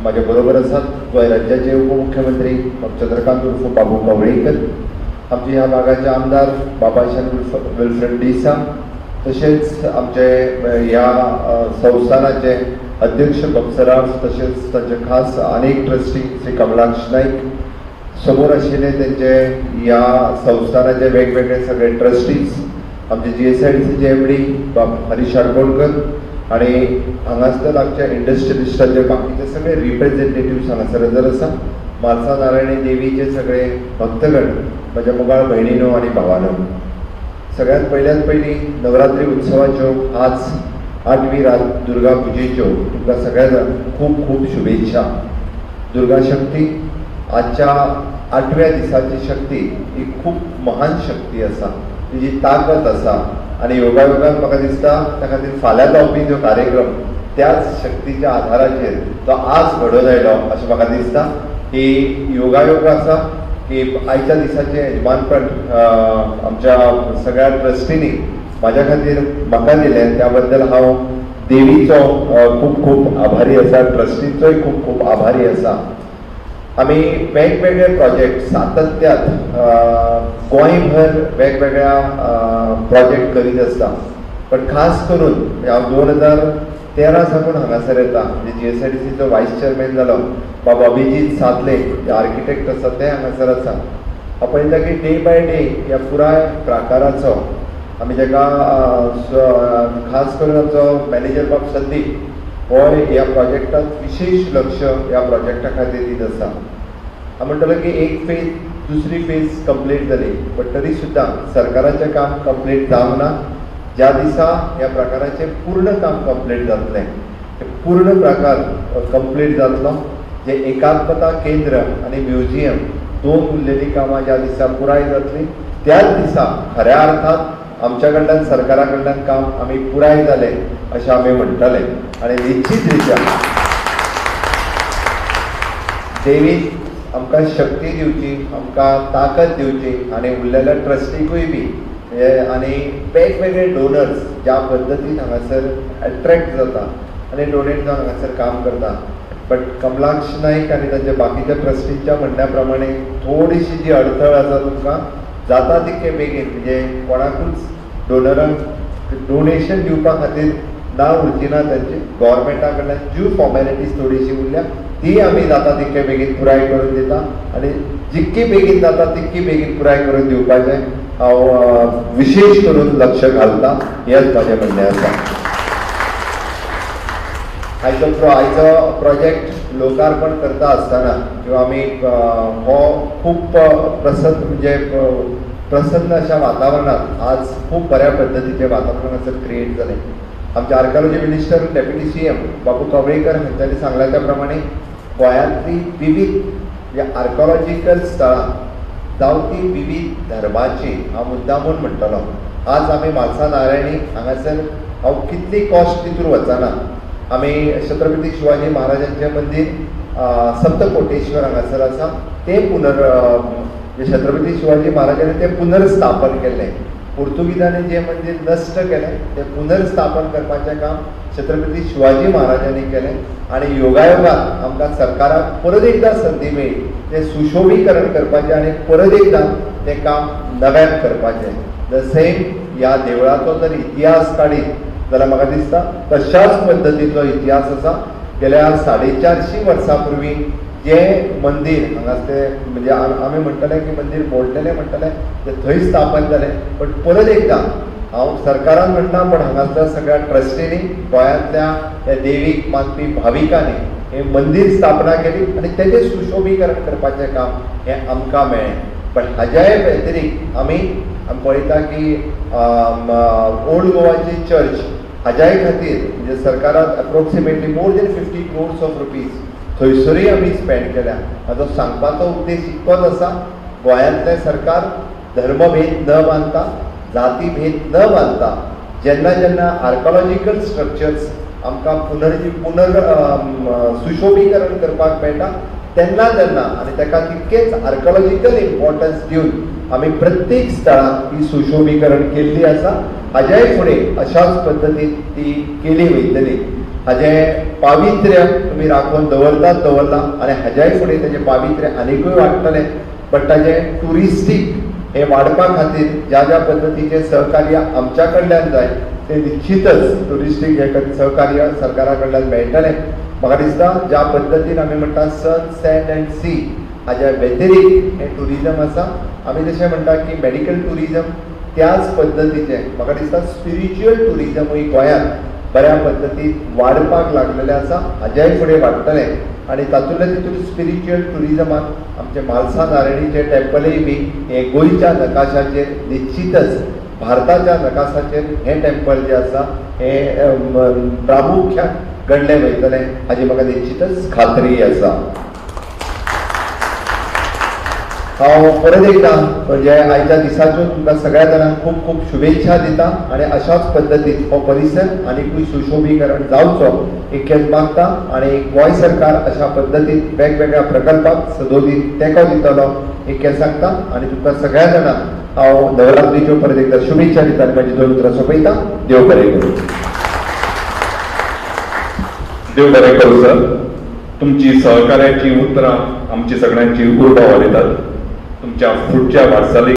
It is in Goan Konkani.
म्हाज्या बरोबर आसात गोंय राज्याचे उपमुख्यमंत्री चंद्रकांत उर्फ बाबू कवळेकर, आमचे ह्या भागाचे आमदार बाबाशान उर्फ विल्फ्रेड डिसा, तशेंच आमचे ह्या संस्थानाचे अध्यक्ष बप्सराज, तशेंच तांचे खास अनेक ट्रस्टी श्री कमलाक्ष नाईक, समोर आशिल्ले तेंचे ह्या संस्थानाचे वेगवेगळे सगळे ट्रस्टीज, आमचे GSIDCचे एमडी बाब हरीश आडकोणकर आनी हांगासर आमच्या इंडस्ट्रियलिस्टाचे बाकीचे सगळे रिप्रेझेंटेटिव्स हांगासर हजर आसा. म्हालसा नारायणी देवीचे सगळे भक्तगण, म्हज्या मोगाळ भयणीनो आनी भावानो, सगळ्यात पयल्यात पयलीं नवरात्री उत्सवाच्यो आज 8वी रात दुर्गा पुजेच्यो तुमकां सगळ्यांक खूब खूब शुभेच्छा. दुर्गा शक्ती आजच्या 8व्या दिसाची शक्ती ही खूब महान शक्ती आसा, तिजी ताकद आसा आनी योगायोगान म्हाका दिसता त्या खातीर फाल्यां जावपी जो कार्यक्रम त्याच शक्तीच्या आधाराचेर तो आज घडोवन आयलो अशें म्हाका दिसता. ही योगायोग आसा की आयच्या दिसाचें यजमानपण आमच्या सगळ्या ट्रस्टींनी म्हाज्या खातीर म्हाका दिलें, त्या बद्दल हांव देवीचो खूब खूब आभारी आसा, ट्रस्टींचोय खूब खूब आभारी आसा. आमी वेगवेगळे प्रोजेक्ट सातत्यात गोंयभर वेगवेगळ्या प्रोजेक्ट करीत आसता, पण खास करून हांव 2013 साकून हांगासर येता, म्हणजे GSIDCचो वायस चेअरमॅन जालो बाबा अभिजीत सातले जे आर्किटेक्ट आसा ते हांगासर आसा. हांव पळयता की डे बाय डे ह्या पुराय प्राकाराचो आमी जाका खास करून आमचो मॅनेजर बाब संदीप हो ह्या प्रोजेक्टाक विशेश लक्ष ह्या प्रोजेक्टा खातीर दीत आसा. हांव म्हणटलो की एक फेज दुसरी फेज कंप्लीट जाली, बट तरी सुद्दां सरकाराचें काम कंप्लीट जावंक ना. ज्या दिसा ह्या प्रकाराचें पूर्ण काम कंप्लीट जातलें, पूर्ण प्रकार कंप्लीट जातलो, जे एकात्मता केंद्र आनी म्युझियम दोन उरलेलीं कामां ज्या दिसा पुराय जातलीं त्याच दिसा खऱ्या अर्थान आमच्या कडल्यान सरकारा कडल्यान काम आमी पुराय जालें अशें आमी म्हणटले. आनी निश्चीत रित्या देवीन आमकां शक्ती दिवची, आमकां ताकद दिवची आनी उरलेल्या ट्रस्टीकूय बी आनी वेगवेगळे डोनर्स ज्या पद्दतीन हांगासर एट्रेक्ट जाता आनी डोनेट जावन हांगासर काम करता, बट कमलाक्ष नाईक आनी तांच्या बाकीच्या ट्रस्टींच्या म्हणण्या प्रमाणे थोडीशी जी अडथळ आसा तुमकां जाता तितके बेगीन, म्हणजे कोणाकूच डोनरांक डोनेशन दिवपा खातीर ना उरची ना, तांची गोवोरमेंटा कडल्यान ज्यो फॉर्मेलिटीज थोडीशी उरल्या ती आमी जाता तितके बेगीन पुराय करून दिता आनी जितकी बेगीन जाता तितकी बेगीन पुराय करून दिवपाचें हांव विशेश करून लक्ष घालता, हेंच म्हाजें म्हणणें आसा. आयचो प्रोजेक्ट लोकार्पण करता आसतना किंवा आमी हो खूब प्रसन्न म्हणजे प्रसन्न अशा वातावरणांत आज खूब बऱ्या पद्दतीचें वातावरण हांगासर क्रिएट जालें. आमचे archaeology minister deputy CM Babu Kavlekar हांच्यांनी सांगलां त्या प्रमाणे गोंयांतली विविध म्हणजे आर्किओलॉजिकल स्थळां जावं ती विविध धर्माची, हांव मुद्दामून म्हणटलो आज आमी म्हालसा नारायणी हांगासर हांव कितली कॉस्ट तितूर वचना, आमी छत्रपती शिवाजी महाराजांचें मंदीर सप्तकोटेश्वर हांगासर आसा तें पुनर छत्रपती शिवाजी महाराजांनी तें पुनर्स्थापन केल्लें, पुर्तुगीजांनी जें मंदीर नश्ट केलें तें पुनर्स्थापन करपाचें काम छत्रपती शिवाजी महाराजांनी केलें आनी योगायोगान आमकां सरकाराक परत एकदां संदी मेळ्ळी तें सुशोभीकरण करपाचें आनी परत एकदां तें काम नव्यान करपाचें. The same ह्या देवळाचो जर इतिहास काडीत जाल्यार म्हाका दिसता तशाच पद्दतीचो इतिहास आसा. गेल्या 450 वर्सां पूर्वी जें मंदीर हांगासर म्हणजे आमी म्हणटले की मंदीर मोडलेलें म्हणटले तें थंय स्थापन जालें, पण परत एकदां हांव सरकारान म्हणटा पण हांगासर सगळ्या ट्रस्टींनी गोंयांतल्या ह्या देवीक मानपी भाविकांनी हें मंदीर स्थापना केली आनी तेजें सुशोभीकरण करपाचें काम हें आमकां मेळ्ळें. बट हाज्याय व्यतिरिक्त आमी पळयता की ओल्ड गोवाची चर्च हाज्याय खातीर म्हणजे सरकारान approximately more than 50 crores of rupees थंयसरूय आमी स्पेंड केल्या. म्हाजो सांगपाचो उद्देश इतकोच आसा, गोंयांतलें सरकार धर्मभेद न मानता, जातीभेद न मानता जेन्ना जेन्ना आर्किओलॉजिकल स्ट्रक्चर्स आमकां पुनर सुशोभीकरण करपाक मेळटा तेन्ना तेन्ना आनी ताका तितकेच आर्किओलॉजिकल इम्पॉर्टन्स दिवन आमी प्रत्येक स्थळाक ही सुशोभीकरण केल्ली आसा. हाज्याय फुडें अशाच पद्दतीन ती केली वयतली. हाजें पावित्र्य तुमी राखून दवरतात दवरलां आनी हाज्याय फुडें तेजें पावित्र्य आनिकूय वाडटलें. बट ताजें ट्युरिस्टीक हें वाडपा खातीर ज्या ज्या पद्दतीचें सहकार्य आमच्या कडल्यान जाय तें निश्चितच ट्युरिस्टीक हें सहकार्य सरकारा कडल्यान मेळटलें. म्हाका दिसता ज्या पद्दतीन आमी म्हणटा सन सँड अँड सी हाज्या व्यतिरिक्त हें ट्युरिजम आसा. आमी जशें म्हणटा की मेडिकल ट्युरिजम त्याच पद्दतीचें म्हाका दिसता स्पिरिच्युअल ट्युरिजमूय गोंयांत बऱ्या पद्दतीन वाडपाक लागलेलें आसा, हाज्याय फुडें वाडटलें. आनी तातूंतल्या तितून स्पिरिच्युअल ट्युरिजमाक आमचें म्हालसा नारायणीचें टेम्पलूय बी हें गोंयच्या नकाशाचेर निश्चितच भारताच्या नकाशाचेर हें टेम्पल जें आसा हें प्रामुख्यान गणलें वयतलें हाजी म्हाका निश्चितच खात्री आसा. हांव परत एकदां म्हणजे आयच्या दिसाच्यो तुमकां सगळ्या जाणांक खूब खूब शुभेच्छा दिता आनी अशाच पद्दतीन हो परिसर आनिकूय सुशोभीकरण जावचो इतकेंच मागता आनी गोंय सरकार अशा पद्दतीन वेगवेगळ्या प्रकल्पाक सदोदीत तेंको दितलो इतकें सांगता आनी तुमकां सगळ्या जाणांक हांव नवरात्रीच्यो परत एकदां शुभेच्छा दिता आनी म्हाजी दोन उतरां सोंपयता. देव बरें करूं. देव बरें करूं सर. तुमची सहकार्याची उतरां आमची सगळ्यांची उर्बा वाडयतात. तुमच्या फुडच्या वाटचालीक